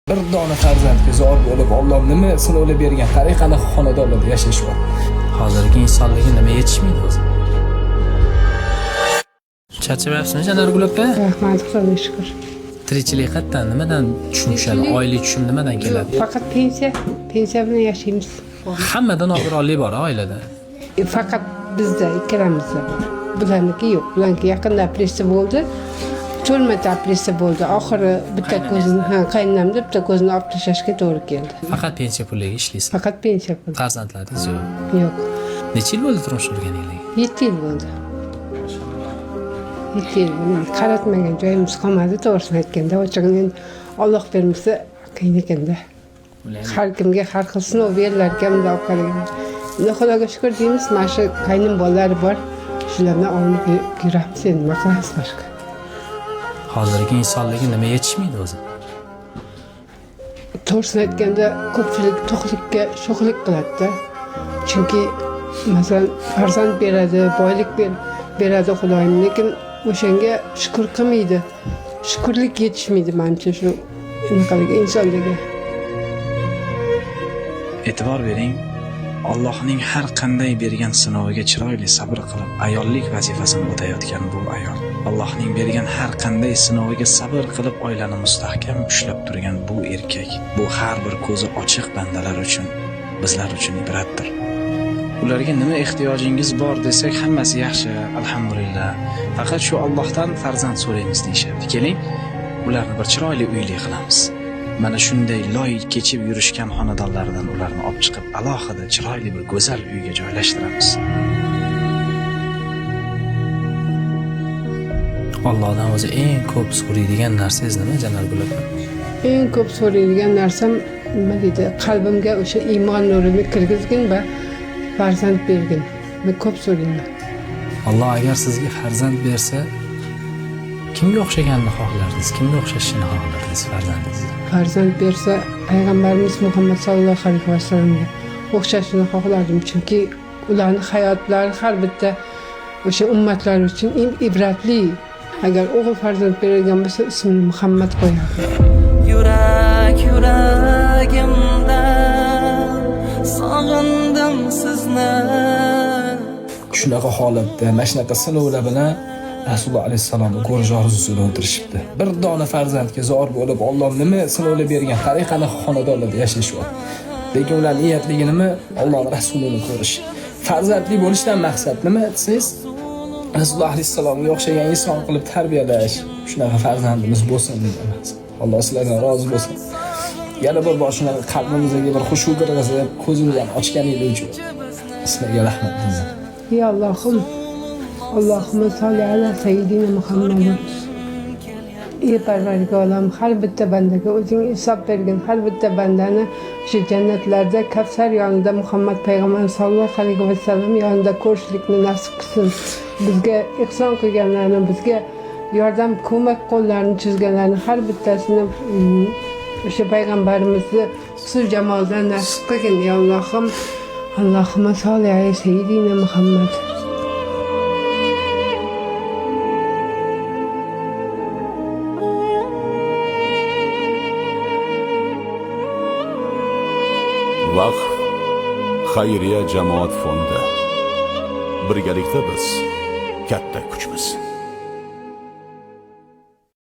Bir dona farzandga zor bo'lib, Alloh nima sinovlar bergan, qarang qanaqa xonadonlarda yashashyapti. Hozirgi insonlarga nima yetishmaydi o'zi? Charchamayapsizmi, Janargul opa? Rahmat, Xudoga shukur. Tirikchilik qayerdan, nimadan tushum tushadi? Oylik tushum nimadan keladi? Faqat pensiya, pensiya bilan yashaymiz. Hammada nogironlik bor oilada. Faqat bizda, ikkalamizda bor. Bularniki yo'q. Bularniki yaqinda operatsiya bo'ldi. 4 marta operatsiya bo'ldi. Oxiri bitta ko'zini, ha, qaynonamda bitta ko'zini olib tashlashga to'g'ri keldi. Faqat pensiya puliga ishlaysiz. Faqat pensiya puli. Farzandlaringiz yo'q. Yo'q. Necha yil bo'ldi turmush qurganingizga? 7 yil bo'ldi. 7 yil bo'ldi. Qaratmagan joyimiz qolmadi, to'g'risini aytganda. Ochig'ini endi Alloh bermasa qiyin ekanda. Har kimga har xil sinov berilar ekan bunday olib qaraganda. Endi Xudoga shukur deymiz, mana shu qaynim bolalari bor. Shulardan olinib yuramiz endi, nima qilamiz boshqa. Hozirgi insonlarga nima yetishmaydi o'zi? To'g'risini aytganda ko'pchilik to'qlikka sho'xlik qiladi-da. Chunki masalan farzand beradi, boylik beradi Xudoyim, lekin o'shanga shukur qilmaydi. Shukurlik yetishmaydi manimcha shu anaqalarga, insonlarga. E'tibor bering, Allohning har qanday bergan sinoviga chiroyli sabr qilib, ayollik vazifasini o'tayotgan bu ayol, Allohning bergan har qanday sinoviga sabr qilib, oilani mustahkam ushlab turgan bu erkak, bu har bir ko'zi ochiq bandalar uchun, bizlar uchun ibratdir. Ularga nima ehtiyojingiz bor desak, hammasi yaxshi, alhamdulillah. Faqat shu Allohdan farzand so'raymiz deyishyapti. Keling, ularni bir chiroyli uyli qilamiz. Mana shunday loy kechib yurishgan xonadonlardan ularni olib chiqib, alohida chiroyli bir go'zal uyga joylashtiramiz. Allohdan o'zi eng ko'p so'raydigan narsangiz nima, Janargul opa? Eng ko'p so'raydigan narsam nima deydi, qalbimga o'sha iymon nurini kirgizgin va farzand bergin. Men ko'p so'rayman. Alloh agar sizga farzand bersa, kimga o'xshaganini xohlardingiz? Kimga o'xshashini xohlardingiz farzandingiz? Farzand bersa payg'ambarimiz Muhammad sallallohu alayhi vasallamga o'xshashini xohlardim, chunki ularning hayotlari har bitta o'sha ummatlar uchun ibratli. Agar o'g'il farzand berilgan bo'lsa, ismini Muhammad qo'yardim. Yurak yuragimda sog'indim sizni. Shunaqa holatda, mana shunaqa sinovlar bilan Rasululloh alayhissalomni ko'rish orzusida o'tirishibdi. Bir dona farzandga zor bo'lib, Alloh nima sinovlar bergan, qarang qanaqa xonadonlarda yashashyapti. Lekin ular niyatligi nima? Allohning rasulini ko'rish. Farzandli bo'lishdan maqsad nima desangiz, Rasululloh alayhissalomga o'xshagan inson qilib tarbiyalash. Shunaqa farzandimiz bo'lsin degan maqsad. Alloh sizlardan rozi bo'lsin. Yana bir bor shunaqa qalbimizga bir xushu kirgizib, ko'zimizni ochganingiz uchun sizlarga rahmat deyman. Ya Allohim, Allohumma solli ala sayyidina Muhammad. Ey Parvardigorim, har bitta bandaga o'zing hisob bergin, har bitta bandani o'sha jannatlarda Kavsar yonida Muhammad payg'ambar sallallohu alayhi vasallam yonida ko'rishlikni nasib qilsin. Bizga ihson qilganlarni, bizga yordam, ko'mak qo'llarini cho'zganlarni har bittasini o'sha payg'ambarimizni husn jamoldan nasib qilgin. Ya Allohim, Allohumma solli ala sayyidina Muhammad. Vaqf xayriya jamoat fondi. Birgalikda biz katta kuchmiz.